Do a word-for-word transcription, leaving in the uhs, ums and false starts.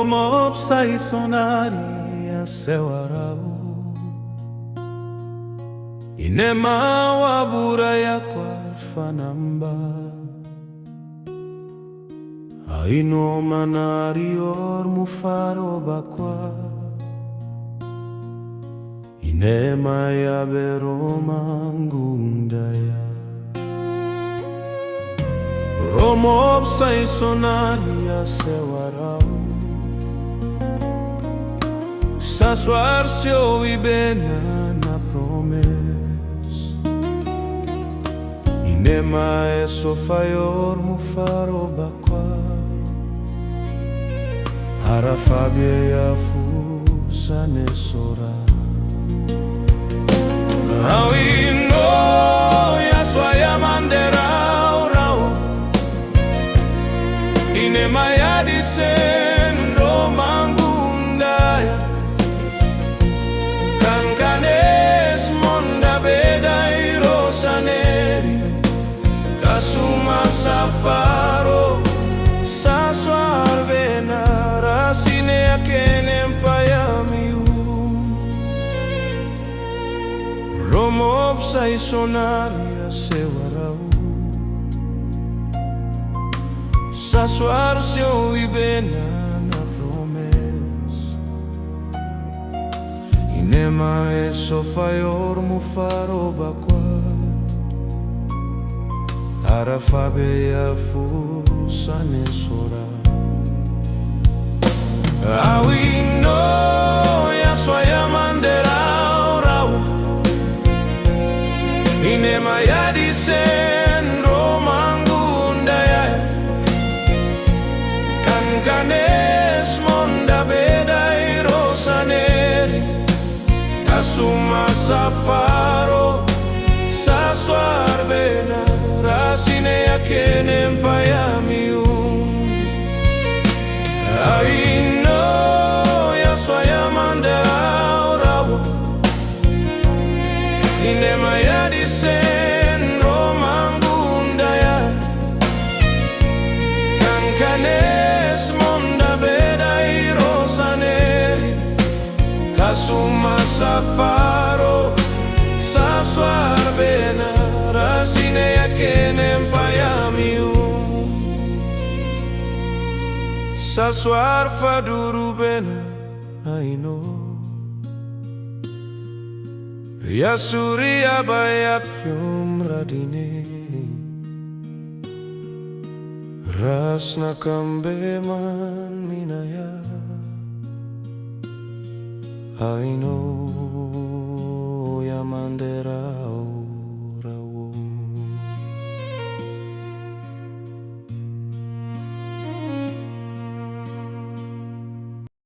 Mopsa i sonari a se warau, ine ma wa bura ya kwa rfanamba. Aino manari or mufaro bakwa, ine ma ya be ro mangundaya. Ro mopsa i sonari a se warau, sa swar sio wi bena na promes, ine ma e so fai or mufaro bakwa. Ara fabia ya fusa ne sora. Awi no ya swa ya mandera orau, ine ma ya disen ro mangundaya. Kan kanes monda beda i ro saneri, kasuma sa faro, sa swar bena, rasine ya kenen paya miu. Ro mopsa i sonari a se warau, sa swar sio wi bena na promes, ine ma e so fai or mufaro bakwa. Ara fabia ya fusa ne sora. Awi no ya swa ya mandera orau, ine ma ya disen ro mangundaya. Kan kanes monda beda i ro saneri, kasuma sa faro, sa swar bena, rasine ya kenen paya miu. Aino ya swa ya mandera orau, ine ma ya disen ro mangundaya. Kan kanes monda beda i ro saneri, kasuma sa faro, sa swar bena, rasine ya kenen paya miu. Sa swar faduru bena, aino ya suri a baya pium radine. Ras na kambe man minaya, aino.